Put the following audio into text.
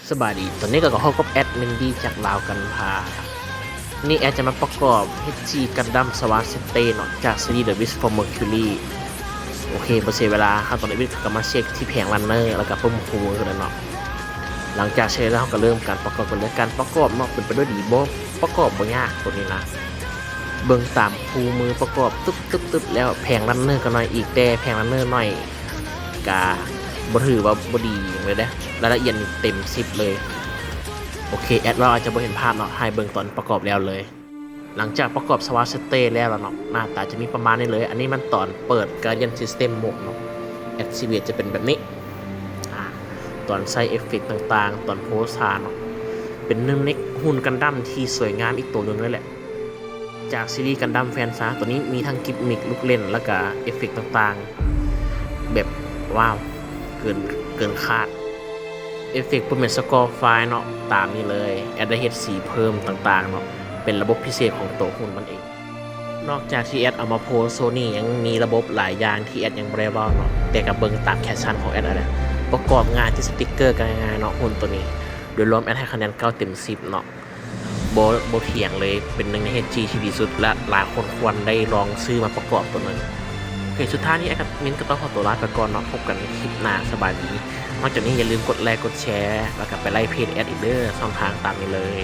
ສະບາຍດີ ຕອນນີ້ກໍ ກໍພົບກັບແອັດມິນດີຈາກລາວກັນພາ ນີ້ແອັດຈະມາປະກອບເອັດຈີ Gundam Star City ເນາະ ຈາກຊີຣີ The Wish for Mercury. ໂອເຄ ບໍ່ເສຍເວລາ ຂັ້ນຕອນທຳອິດກໍມາເຊັກທີ່ແຜງຣັນເນີ ແລ້ວກໍປຶ້ມຄູ່ມືກັນເລີຍເນາະ. ຫຼັງຈາກເຊັກແລ້ວ ເຮົາກໍເລີ່ມການປະກອບກັນເລີຍ. ການປະກອບເນາະ ເປັນໄປດ້ວຍດີ ບໍ່ປະກອບບໍ່ຍາກໂຕນີ້ນະ. ເບິ່ງຕາມຄູ່ມືປະກອບຕຶບໆໆແລ້ວ ແຜງຣັນເນີກໍໜ້ອຍອີກ ແຕ່ແຜງຣັນເນີໜ້ອຍ ກະບໍ່ຖືວ່າບໍ່ດີຫຍັງເລີຍເດ້ ລາຍລະອຽດນີ້ເຕັມສິບເລີຍ. ໂອເຄ ແອັດວ່າອາດຈະບໍ່ເຫັນພາບເນາະ ໃຫ້ເບິ່ງຕອນປະກອບແລ້ວເລີຍ. ຫຼັງຈາກປະກອບ Star City ແລ້ວລະເນາະ ໜ້າຕາຈະມີປະມານນີ້ເລີຍ. ອັນນີ້ມັນຕອນເປີດ Guardian System Mode ເນາະ Activate ຈະເປັນແບບນີ້. ອາ ຕອນໃສ່ເອຟເຟັກຕ່າງໆ ຕອນໂພສທ່າເນາະ ເປັນໜຶ່ງໃນຫຸ່ນ Gundam ທີ່ສວຍງາມອີກໂຕໜຶ່ງເລີຍແຫຼະ. ຈາກຊີຣີ Gundam Fan Zone ໂຕນີ້ມີທັງກິມມິກ ລູກຫຼິ້ນ ແລ້ວກະເອຟເຟັກຕ່າງໆ ແບບ ວ້າວ ເກີນ ເກີນຄາດ. ເອຟເຟັກບໍ່ແມ່ນສະກໍໄຟເນາະ ຕາມນີ້ເລີຍ. ແອັດໄດ້ເຮັດສີເພີ່ມຕ່າງໆເນາະ ເປັນລະບົບພິເສດຂອງໂຕຫຸ່ນມັນເອງ. ນອກຈາກທີ່ແອັດເອົາມາໂພສໂຊນີ້ ຍັງມີລະບົບຫຼາຍຢ່າງທີ່ແອັດຍັງບໍ່ໄດ້ເວົ້າເນາະ ແຕ່ກໍເບິ່ງຕາມແຄປຊັນຂອງແອັດຫັ້ນແຫຼະ. ປະກອບງ່າຍ ຕິດສະຕິກເກີກໍງ່າຍເນາະ ຫຸ່ນໂຕນີ້. ໂດຍລວມແອັດໃຫ້ຄະແນນເກົ້າເຕັມສິບເນາະ. ບໍ່ ບໍ່ຖຽງເລີຍ ເປັນໜຶ່ງໃນເອັດຈີ ທີ່ດີສຸດ ແລະ ຫຼາຍຄົນຄວນໄດ້ລອງຊື້ມາປະກອບຕົວໜຶ່ງ. ໂອເຄ ສຸດທ້າຍນີ້ແອັດມິນກໍຕ້ອງຂໍຕົວລາໄປກ່ອນເນາະ ພົບກັນໃນຄລິບໜ້າ ສະບາຍດີ. ນອກຈາກນີ້ຢ່າລືມກົດໄລກ໌ ກົດແຊ ແລ້ວກໍໄປໄລເພຈແອັດອີກເດີ້ ຊ່ອງທາງຕາມນີ້ເລີຍ.